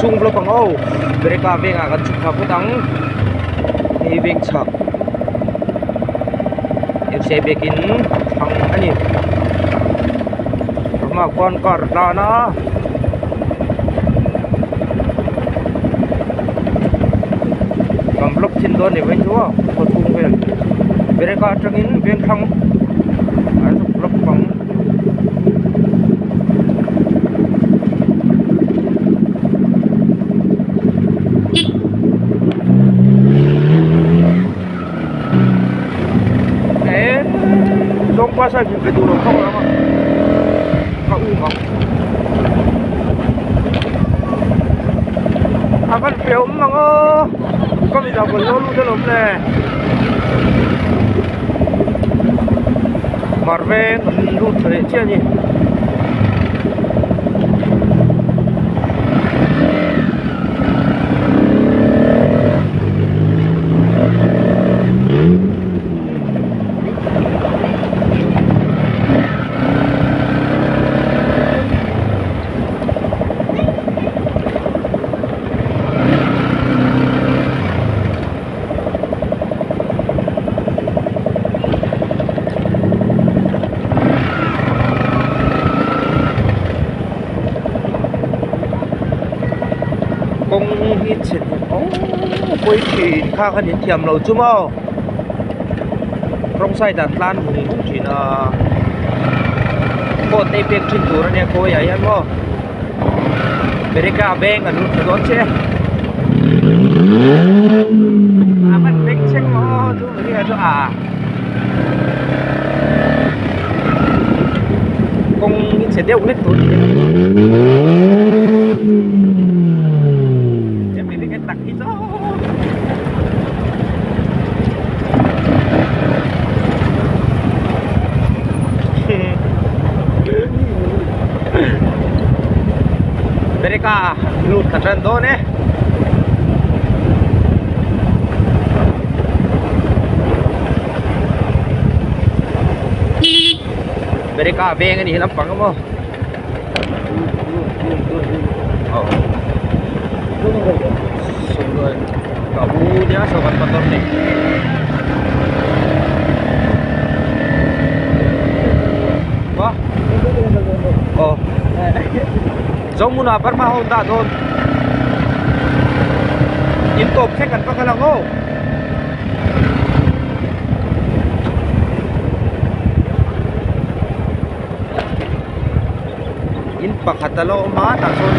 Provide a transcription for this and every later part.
Chhung vlog ang aw Bereka vengah kan chhuk thla phawt ang hei veng chhak fca biakin thlang a ni a hmaah khuan car a tlan a. Kan vlog thin dawn ni mai chu a khaw chhung vel Bereka atangin veng thlang an zuk vlog ang. Eee zawng pa side in pe duh lo khawp ang a ka um ang a van hre awm ang aw ka mi dang bawlhhlawh lut alawm le mar veng an lut thla leh chiah a ni. Kawng hi chhe aww pawi thin kha khan in thiam lo chu maw rawng side ah tlan vung vung thin a coat te pek thin tur ania khawi ah hian maw America veng an lut thla dawn che a van beng chheng maw chu nia chu a kawng hi chhe deuh hlek tur ni hemi ring tak hi chu America lut kha tan dawn e. America veng a nih lampang emaw ka u nia saw kan motor nei aw Zohmuna Burma ho an dah dawn in tawp thleng kan va kal ang aw. In pakhat a la awm a tah chuan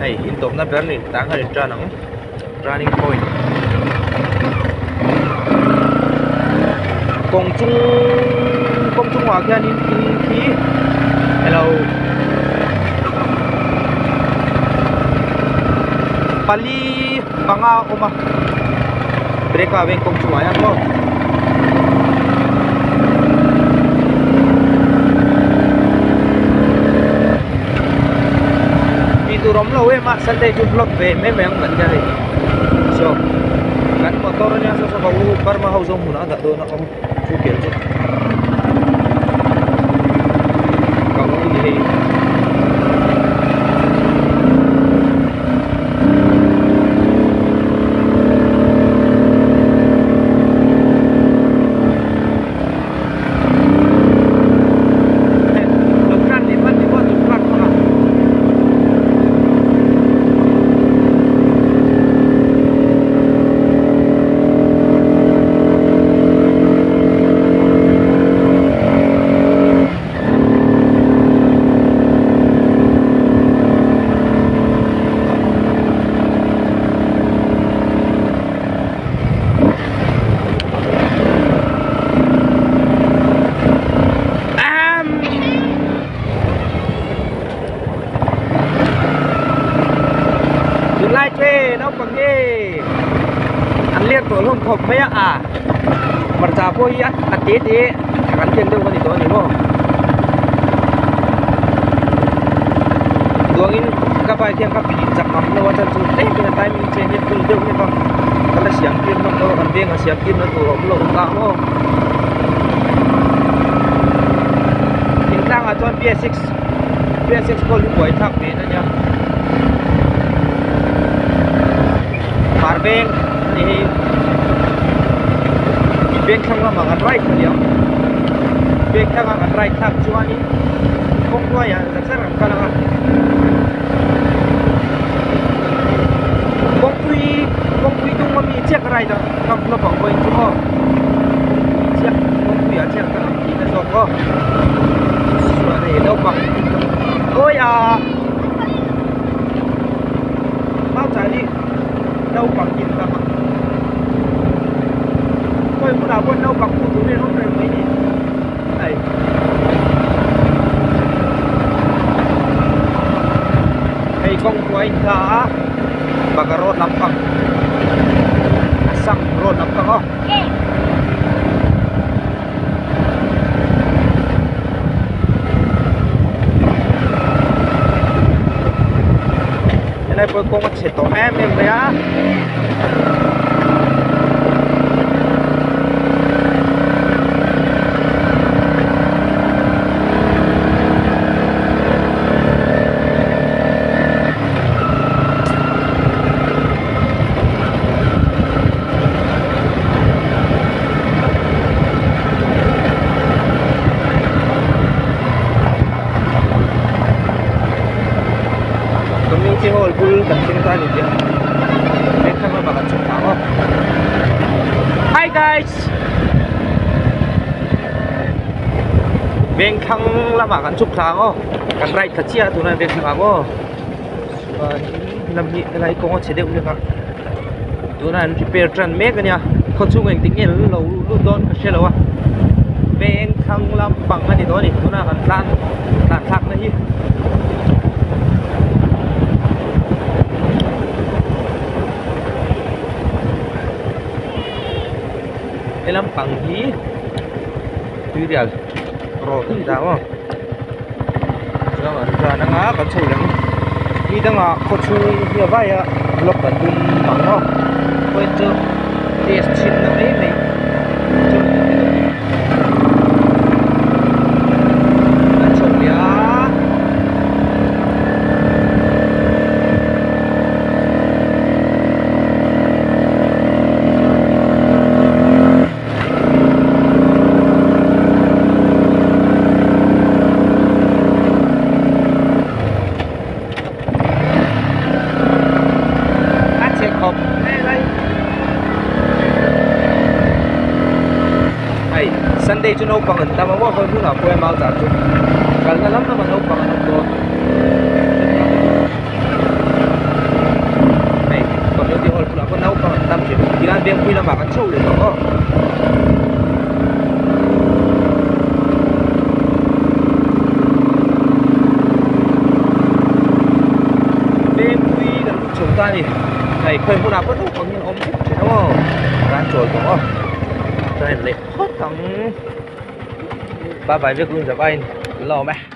hei in tawpna ber a ni tah khan in tan ang turning point kawng chung kawng chungah khianin in khi elo pali panga a awm a brake ah veng kawng chungah hian maw. Tih tur awm lo em a Sunday chu vlog ve mai mai ang kan nia hei so kan motor ania saw saw ka u Burma ho zawng hmunah a dah dawn a awm chu kel chu ka u ni hei. Tunlai che naupang nge an let tawh hlawm khawp mai a ah hmarcha pawh hi a te te an thiam deuh a ni tawh a ni maw duangin ka bike hian ka phih chak ngam lo a chuan chu tlem in a timing change hi a tul deuh hlek a ka la siam tir hman lo a kan vengah siam tir na tur a awm lo ta maw. chuan BS6 BS6 kawl hi buai thlak ve ania hmar veng a ni hei veng thlang lamah kan ride thla liam veng thlang a kan ride thlak chuanin kawng hnuaiah zar zar an kal ang a kawngpui kawngpui dung ami chiah ka ride a ngam hlawp ang pawhin chu aw kawngpui chiah kawngpui ah chiah ka ngam tihna zawk aw chuan hei naupang awi ah mau chah hi naupang in tam a khawi hmunah pawh naupang hmuh tur hi an awm reng mai ni hei. Hei kawng hnuai in thla a Baga road lampang Assam road lampang aw. Helai pawh kawng a chhe tawh em em mai a. Community hall bul kan thleng ta a ni tih a thlang lamah kan chhuk thla ang aw hi guys veng thlang lamah kan chhuk thla ang aw kan ride thla chiah a tunah veng thlang ang aw chuanin lam hi helai kawng a chhe deuh hlek a tunah an repair tan mek a nia khawchhung engtik nge an lo lut dawn ka hre lo a veng thlang lampang a ni dawn a ni tunah kan tlan tlan thlak na hi. He lampang hi tuirial road a ni ta maw chuan an tlan anga kan chho leh ang mi dangah khaw chhung hi a vai a block an dum ang maw point chu test chhin na mai mai chu an chho leh a. A chhe khawp mai lai hei sunday chu naupang an tam a maw khawi hmunah pawh mau chah chu kalna lam lamah naupang an awm dawn hei community hall bulah pawh naupang an tam thin tihian vengpui lamah kan chho leh tawh aw. Vengpui kan lut chho ta a ni hei khawi hmunah pawh naupang hi an awm vek thin aw kan chawl tawh aw chuan leh phawt ang bye bye vek lung zak aiin an la awm e.